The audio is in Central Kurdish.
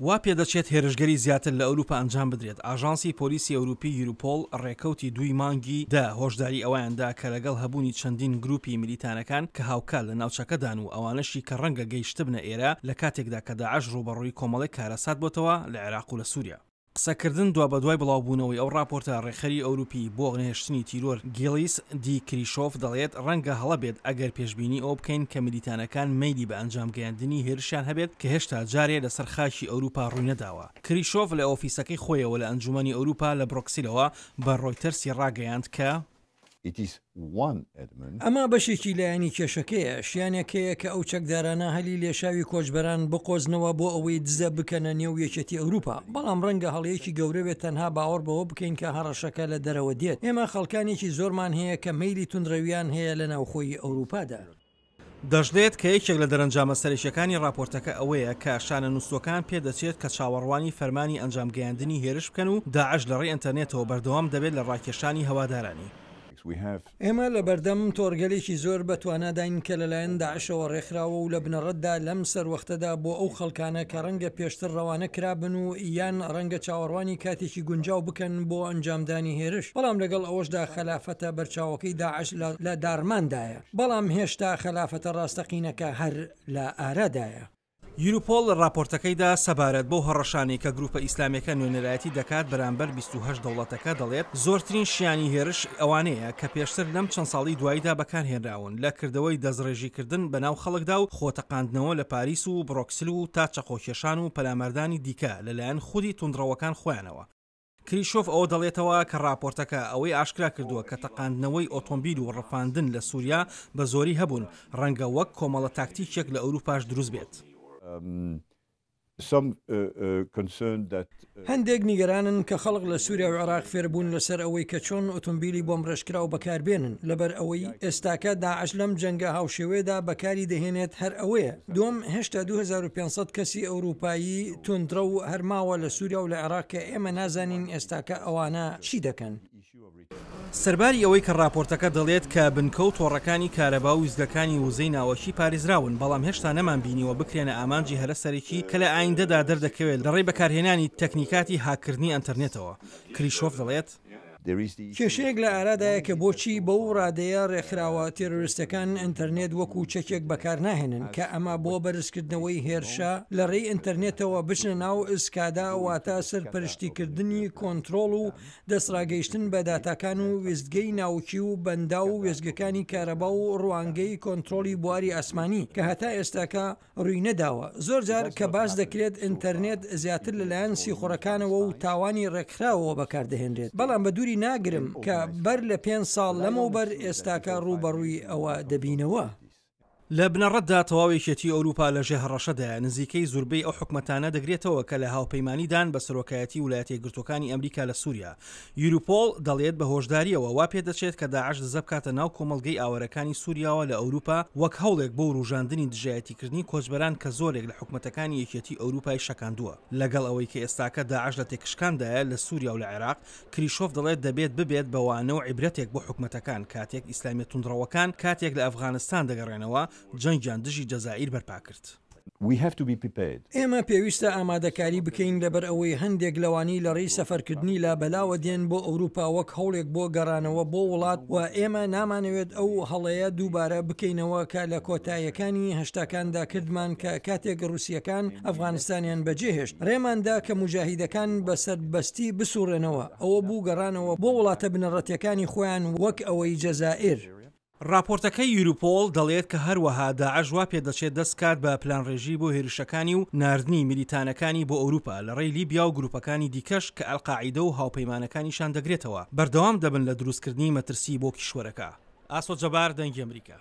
وا پێدەچێت هێرشگەلی زیاتر لە ئەوروپا ئەنجام بدرێت، ئاژانسی پۆلیسی ئەوروپی یوروپۆڵ ڕێکەوتی دووی مانگی دە هۆشداری ئەوەیان دا کە لەگەڵ هەبوونی چەندین گروپی میلیتانەکان کە هاوکات لە ناوچەکەدان و ئەوانەشی کە ڕەنگە گەیشتبنە ئێرە لە کاتێکدا کە داعش ڕووبەڕووی کۆمەڵێک کارەسات بۆتەوە لە عێراق و لە سوریا. قسەکردن دوابەدوای بڵاوبوونەوەی ئەو ڕاپۆرتە، ڕێکخەری ئەوروپی بۆ نەهێشتنی تیرۆر گیڵیس دی کریشۆف دەڵێت، ڕەنگە هەڵە بێت ئەگەر پێشبینی ئەوە بکەین کە میلیتانەکان مەیلی بە ئەنجامگەیاندنی هێرشیان هەبێت کە هێشتا جارێ لەسەر خاکی ئەوروپا ڕووینەداوە. کریشۆف لە ئۆفیسەکەی خۆیەوە لە ئەنجومەنی ئەوروپا لە برۆکسیلەوە بە ڕۆیتەرسی ڕاگەیاند کە، It is one element. ئەمە بەشێکی لایەنی کێشەکەیە، شیانێک هەیە کە ئەو چەکدارانە هەلی لێشاوی کۆچبەران بقۆزنەوە بۆ ئەوەی دزە بکەنە نێو یەکێتی ئەوروپا، بەڵام ڕەنگە هەڵەیەکی گەورە بێت تەنها باوەڕ بەوە بکەین کە هەڕەشەکە لە دەرەوە دێت، ئێمە خەڵکانێکی زۆرمان هەیە کە مەیلی توندڕەوییان هەیە لە ناوخۆی ئەوروپادا. دەشڵێت کە یەکێک لە دەرەنجامە سەرەکییەکانی ڕاپۆرتەکە ئەوەیە کە شانە نووستووەکان پێدەچێت کە چاوەڕوانی فەرمانی ئەنجامگەیاندنی هێرش بکەن و داعش لەڕێی ئەنتەرنێتەوە بەردەوام دەبێت لە ڕاکێشانی هەوادارانی. ئێمە لەبەردەم تۆڕگەلێکی زۆر بەتواناداین کە لەلایەن داعشەوە ڕێکخراوە و لە بنەڕەتدا لەم سەروەختەدا بۆ ئەو خەڵکانە کە ڕەنگە پێشتر ڕەوانە کرابن و یان ڕەنگە چاوەڕوانی کاتێکی گونجاو بکەن بۆ ئەنجامدانی هێرش، بەڵام لەگەڵ ئەوەشدا خەلافەتە بەرچاوەکەی داعش لە داڕماندایە. بەڵام هێشتا خەلافەتە ڕاستەقینەکە هەر لە ئارادایە. یوروپۆڵ لە ڕاپۆرتەکەیدا سەبارەت بەو هەڕەشانەی کە گروپە ئیسلامیەکە نوێنەرایەتی دەکات بەرامبەر 28 دەوڵەتەکە دەڵێت زۆرترین شیانی هێرش ئەوانەیە کە پێشتر لەم چەند ساڵی دواییدا بەکارهێنراون لە کردەوەی دەستڕێژیکردن بەناو خەڵکدا و خۆتەقاندنەوە لە پاریس و بڕۆکسل و تا چەقۆکێشان و پەلاماردانی دیکە لەلایەن خودی توندڕەوەکان خۆیانەوە. کریشۆف ئەوە دەڵێتەوە کە ڕاپۆرتەکە ئەوەی ئاشکرا کردووە کە تەقاندنەوەی ئۆتۆمبیل و ڕفاندن لە سوریا بە زۆری هەبوون، ڕەنگە وەک کۆمەڵە تاکتیکێک لە ئەوروپاش دروست بێت. هەندێک نیگەرانن کە خەڵک لە سوریا و عێراق فێربوون لەسەر ئەوەی کە چۆن ئۆتۆمبیلی بۆمبڕێژکراو بەکاربێنن، لەبەر ئەوەی ئێستاکە داعش لەم جەنگە هاوشێوەیەدا بەکاری دەهێنێت هەر ئەوەیە. دووەم، هێشتا 2500 کەسی ئەوروپایی توندڕەو هەر ماوە لە سوریا و لە عێراق کە ئێمە نازانین ئێستاکە ئەوانە چی دەکەن. سەرباری ئەوەی کە ڕاپۆرتەکە دەڵێت کە بنکە و تۆڕەکانی کارەبا و ویستگەکانی وزەی ناوەکی پارێزراون، بەڵام هێشتا نەمانبینیوە بکرێنە ئامانجی هەرە سەرەکی کە لە ئایندەدا دەردەکەوێت لەڕێی بەکارهێنانی تەکنیکاتی هاککردنی ئەنتەرنێتەوە. کریشۆف دەڵێت. کێشەیەک لە ئارادایە کە بۆچی بەو ڕادەیە ڕێکخراوە تێرۆریستەکان ئینتەرنێت وەکو چەکێک بەکارناهێنن کە ئەمە بۆ بەرزکردنەوەی هێرشە لە ڕێی ئینتەرنێتەوە بچنە ناو سکادا واتە سەرپەرشتیکردنی کۆنترۆڵ و دەستڕاگەیشتن بە داتاکان و وێستگەی ناوکی و بەنداو و وێستگەکانی کارەبا و ڕوانگەی کۆنترۆڵی بواری ئاسمانی کە هەتا ئێستاکە ڕووی نەداوە. زۆر جار کە باس دەکرێت ئینتەرنێت زیاتر لەلایەن سیخوڕەکانەوە و تاوانی ڕێکخراوەوە بەکاردەهێنرێت، بەڵام بە دووری ناگرم کە بەر لە پێنج ساڵ لەمەوبەر ئێستاکە ڕووبەڕووی ئەوە دەبینەوە. لە بنەڕەتدا تەواو یەکێتی ئەوروپا لە ژێر هەڕەشەدایە، نزیکەی زوربەی ئەو حکومەتانە دەگرێتەوە کە لە هاوپەیمانیدان بە سەرۆکایەتی ولایەتە یەکگرتووەکانی ئەمریکا لە سوریا. یوروپۆڵ دەڵێت بە هۆشدارییەوە وا پێدەچێت کە داعش دزە بکاتە ناو کۆمەڵگەی ئاوارەکانی سوریاوە لە ئەوروپا وەک هەوڵێک بۆ وروژاندنی دژایەتیکردنی کۆچبەران کە زۆرێک لە حکومەتەکانی یەکێتی ئەوروپای شەکاندووە. لەگەڵ ئەوەی کە ئێستاکە داعش لە تێکشکاندایە لە سوریا و لە عێراق، کریشۆف دەڵێت دەبێت ببێت بە وانە و عیبرەتێک بۆ حکومەتەکان کاتێک ئیسلامیە توندڕەوەکان کاتێک لە ئەفغانستان دەگەڕێنەوە جەنگیان دژی جەزائیر بەرپاکرد. We have to be prepared. ئێمە پێویستە ئامادەکاری بکەین لەبەر ئەوەی هەندێک لەوانەی لە ڕێی سەفەرکردنی لابەلاوە دێن بۆ ئەوروپا وەک هەوڵێک بۆ گەڕانەوە بۆ وڵات و ئێمە نامانەوێت ئەو هەڵەیە دووبارە بکەینەوە کە لە کۆتاییەکانی هەشتاکاندا کردمان کە کاتێک ڕووسییەکان ئەفغانستانیان بەجێهێشت ڕێمان دا کە موجاهیدەکان بە سەربەستی بسوڕێنەوە ئەوە بوو گەڕانەوە بۆ وڵاتە بنەڕەتیەکانی خۆیان وەک ئەوەی جەزائیر. ڕاپۆرتەکەی یوروپۆڵ دەڵێت کە هەروەها داعش وا پێدەچێت دەست بکات بە پلانڕێژی بۆ هێرشەکانی و ناردنی میلیتانەکانی بۆ ئەوروپا لە ڕێی لیبیا و گروپەکانی دیکەش کە ئەلقاعیدە و هاوپەیمانەکانیشان دەگرێتەوە بەردەوام دەبن لە دروستکردنی مەترسی بۆ کیشوەرەکە. ئاسۆ جەبار، دەنگی ئەمریکا.